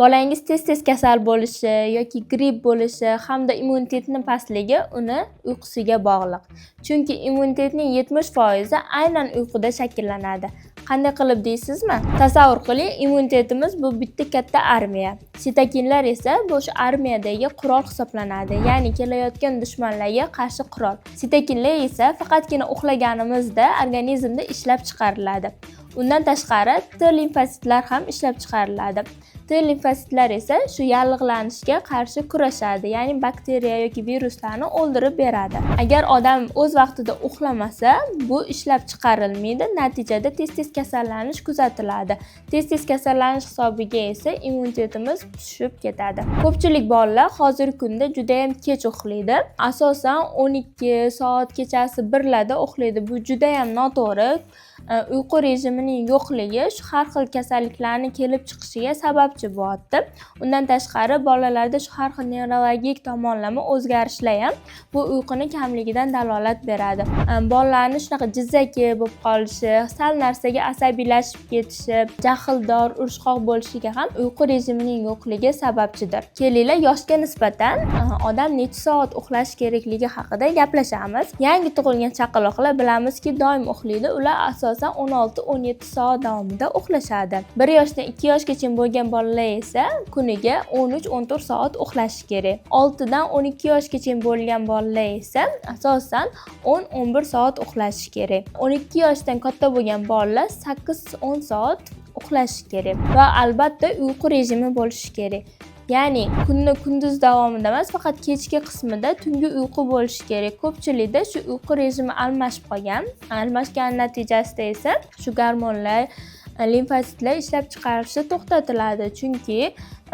Bolangiz tez-tez kasal bo'lishi yoki gripp bo'lishi hamda immunitetni pastligi uni uyqusiga bog'liq. Chunki immunitetning 70% aynan uyquda shakllanadi. Qanday qilib deysizmi? Tasavvur qiling, immunitetimiz bu bitta katta armiya. Sitokinlar esa bu o'sha armiyadagi qurol hisoblanadi, ya'ni kelayotgan dushmanlarga qarshi qurol. Sitokinlar esa faqatgina uxlaganimizda organizmda ishlab chiqariladi. Undan tashqari T limfositlar ham ishlab chiqariladi. T limfositlar esa shu yallig'lanishga qarshi kurashadi, ya'ni bakteriya yoki viruslarni o'ldirib beradi. Agar odam o'z vaqtida uxlamasa, bu ishlab chiqarilmaydi, natijada tez-tez kasallanish kuzatiladi. Tez-tez kasallanish hisobiga esa immunitetimiz tushib ketadi. Ko'pchilik bolalar hozirgi kunda juda ham kech uxlaydi. Asosan 12 soat, kechasi 1 larda uxlaydi. Bu juda ham noto'g'ri. Uyqu rejimining yo'qligi shu har xil kasalliklarni kelib chiqishiga sababchi bo'lyapti. Undan tashqari, bolalarda shu har xil nevrologik tomonlama o'zgarishlar ham bu uyquni kamligidan dalolat beradi. Bolalarni shunaqa jizzaki bo'lib qolishi, sal narsaga asabiylashib ketishi, jahldor, urushqoq bo'lishiga ham uyqu rejimining yo'qligi sababchidir. Kelinglar, yoshga nisbatan odam necha soat uxlashi kerakligi haqida gaplashamiz. Yangi tug'ilgan chaqaloqlar, bilamizki, doim uxlaydi. Ular asosan 16-17 soat davomida uxlashadi. 1 yoshdan 2 yoshgacha bo'lgan bolalar esa kuniga 13-14 soat uxlashi kerak. 6 dan 12 yoshgacha bo'lgan bolalar esa asosan 10-11 soat uxlashi kerak. 12 yoshdan katta bo'lgan bolalar 8-10 soat uxlashi kerak va albatta uyqu rejimi bo'lishi kerak. Ya'ni kunni kunduz davomida emas, faqat kechki qismida tungi uyqu bo'lishi kerak. Ko'pchilikda shu uyqu rejimi almashib qolgan. Almashgani natijasida esa shu gormonlar, limfositlar ishlab chiqarilishi to'xtatiladi. Chunki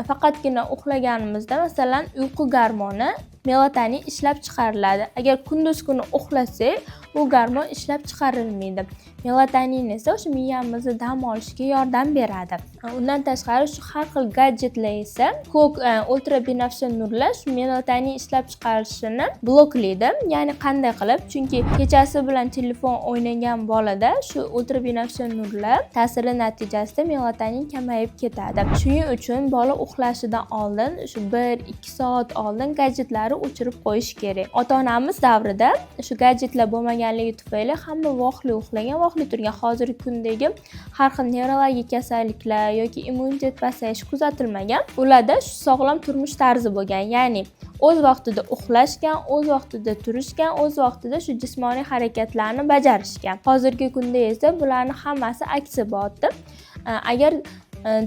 faqatgina uxlaganimizda, masalan, uyqu gormoni melatonin ishlab chiqariladi. Agar kunduz kuni uxlasak, bu gormon ishlab chiqarilmaydi. Melatonin esa o'sha miyamizni dam olishiga yordam beradi. Undan tashqari, shu har xil gadjetlar esa ko'k, ultrabinafsha nurlar shu melatonin ishlab chiqarilishini bloklaydi. Ya'ni qanday qilib? Chunki kechasi bilan telefon o'ynagan bolada shu ultrabinafsha nurlar ta'siri natijasida melatonin kamayib ketadi. Shuning uchun bola uxlashidan oldin, shu 1-2 soat oldin gadjetlarni o'chirib qo'yish kerak. Ota-onamiz davrida shu gadjetlar bo'lmaganligi tufayli hamma vaqtli uxlagan, vaqtli turgan. Hozirgi kundagi har xil nevrologik kasalliklar yoki immunitet pasayishi kuzatilmagan. Ularda shu sog'lom turmush tarzi bo'lgan, ya'ni o'z vaqtida uxlashgan, o'z vaqtida turishgan, o'z vaqtida shu jismoniy harakatlarni bajarishgan. Hozirgi kunda esa bularni hammasi aksi bo'lyapti. Agar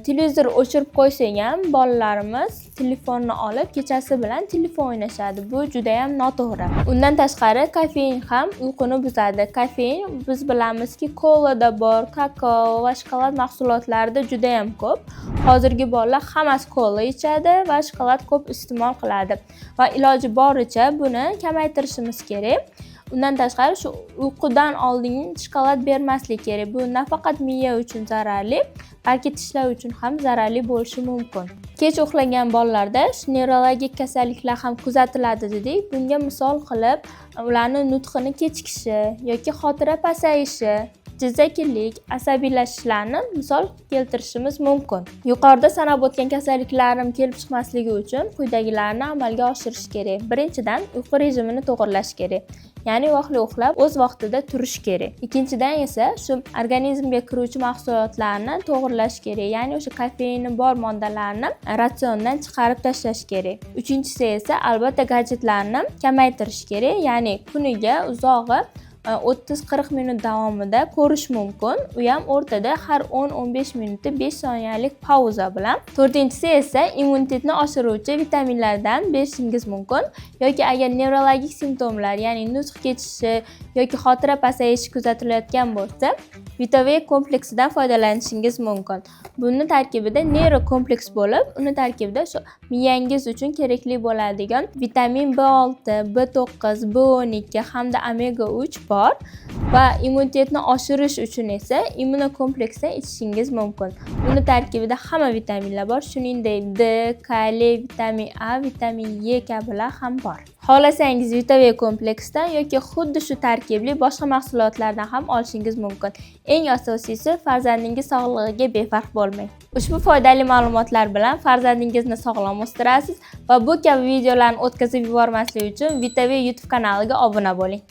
televizor o'chirib qo'ysak ham, bolalarimiz telefonni olib, kechasi bilan telefon o'ynashadi. Bu judayam noto'g'ri. Undan tashqari, kofein ham uyquni buzadi. Kofein, biz bilamizki, kolada bor, kakao va shokolad mahsulotlarida judayam ko'p. Hozirgi bolalar hammasi kola ichadi va shokolad ko'p iste'mol qiladi va iloji boricha buni kamaytirishimiz kerak. Undan tashqari, shu uyqudan oldin shokolad bermaslik kerak. Bu nafaqat miya uchun zararli, balki tishlar uchun ham zararli bo'lishi mumkin. Kech uxlagan bolalarda shu nevrologik kasalliklar ham kuzatiladi dedik. Bunga misol qilib ularni nutqini kechikishi yoki xotira pasayishi, jizzakilik, asabiylashishlarni misol keltirishimiz mumkin. Yuqorida sanab o'tgan kasalliklarim kelib chiqmasligi uchun quyidagilarni amalga oshirish kerak. Birinchidan, uyqu rejimini to'g'irlash kerak. Ya'ni vaqtli uxlab, o'z vaqtida turish kerak. Ikkinchidan esa shu organizmga kiruvchi mahsulotlarni to'g'irlash kerak. Ya'ni o'sha kofeini bor moddalarni ratsiondan chiqarib tashlash kerak. Uchinchisi esa albatta gadjetlarni kamaytirish kerak. Ya'ni kuniga uzog'i 30-40 minut davomida ko'rish mumkin. U ham o'rtada har 10-15 minutda 5 soniyalik pauza bilan. To'rtinchisi esa immunitetni oshiruvchi vitaminlardan berishingiz mumkin yoki agar nevrologik simptomlar, ya'ni nutq kechishi yoki xotira pasayishi kuzatilayotgan bo'lsa, Vitavey kompleksidan foydalanishingiz mumkin. Buni tarkibida neyro kompleks bo'lib, uni tarkibida shu miyangiz uchun kerakli bo'ladigan vitamin B6, B9, B12 hamda omega 3 bor va immunitetni oshirish uchun esa immunokompleksdan ichishingiz mumkin. Uni tarkibida hamma vitaminlar bor, shuningdek D, kaliy, vitamin A, vitamin E kabilar ham bor. Xohlasangiz Vitavel kompleksdan yoki xuddi shu tarkibli boshqa mahsulotlardan ham olishingiz mumkin. Eng asosiysi, farzandingiz sog'lig'iga befarq bo'lmang. Ushbu foydali ma'lumotlar bilan farzandingizni sog'lom o'stirasiz va bu kabi videolarni o'tkazib yubormaslik uchun Vitavel YouTube kanaliga obuna bo'ling.